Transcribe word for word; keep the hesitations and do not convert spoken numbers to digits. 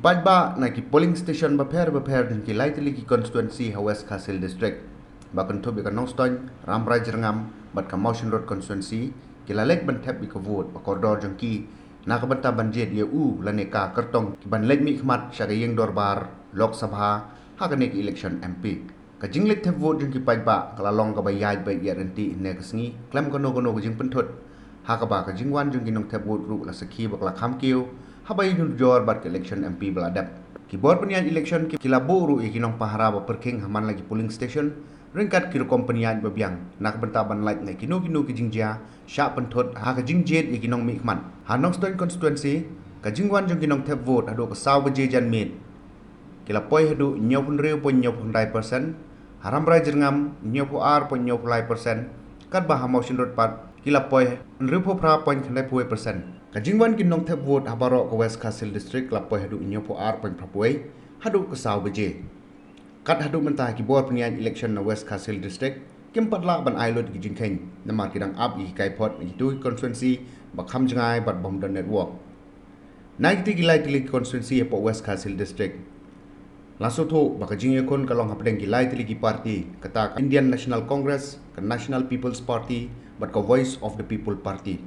Paidbah na ki polling station bapher bapher jong ki lai tylli ki constituency ha West Khasi Hills District, ba kynthup ïa ka Nongstoiñ, Rambrai Jyrngam bad ka Mawshynrut constituency, ki la leit ban thep ïa ka vote ba kordor jong ki na ka bynta ban jied ïa u lane ka kyrtong ki ban leit mihkhmat sha ka ïing dorbar Lok Sabha ha kane ka election M P. Ka jingleit thep vote jong ki paidbah ka la long kaba ïaid ba ïaid ryntih hynne ka sngi khlem kano kano ka jingpynthut, ha kaba ka jingwan jong ki nongthep vote ruh la sakhi ba ka la kham kiew haba ïanujor bad ka election M P ba la dep. Ki bor pynïaid election ki la buh ruh ïa ki nongpahara ba pyrkhing ha man la ki polling station ryngkat ki rukom pynïaid ba biang na ka bynta ban lait na kino kino ki jingjia shah pynthut ha ka jingjied ïa ki nongmihkhmat. Ha Nongstoiñ constituency, ka jingwan jong ki nongthep vote haduh ka saw baje janmiet ki la poi haduh hynñiewphew hynriew point hynñiewphew khyndai percent, ha Rambrai Jyrngam hynñiewphew ar point hynñiewphew lai percent, katba ha Mawshynrut pat ki la poi hynriewphew phra point khyndaiphew wei percent. Ka jingwan ki nongthep vote ha baroh ka West Khasi Hills District la poi haduh hynñiewphew ar point phraphew wei haduh ka saw baje. Kat haduh mynta ki bor pynïaid election na West Khasi Hills District kim pat lah ban ai lut ki jingkheiñ namar ki dang ap ïa ki kaiphod na kito ki constituency ba kham jngai bad bym don network. Na kiti ki lai tylli ki constituency hapoh West Khasi Hills District, la sngewthuh ba ka jingïakhun ka long hapdeng ki lai tylli ki party, kata ka Indian National Congress, ka National People's Party bad ka Voice of the People Party.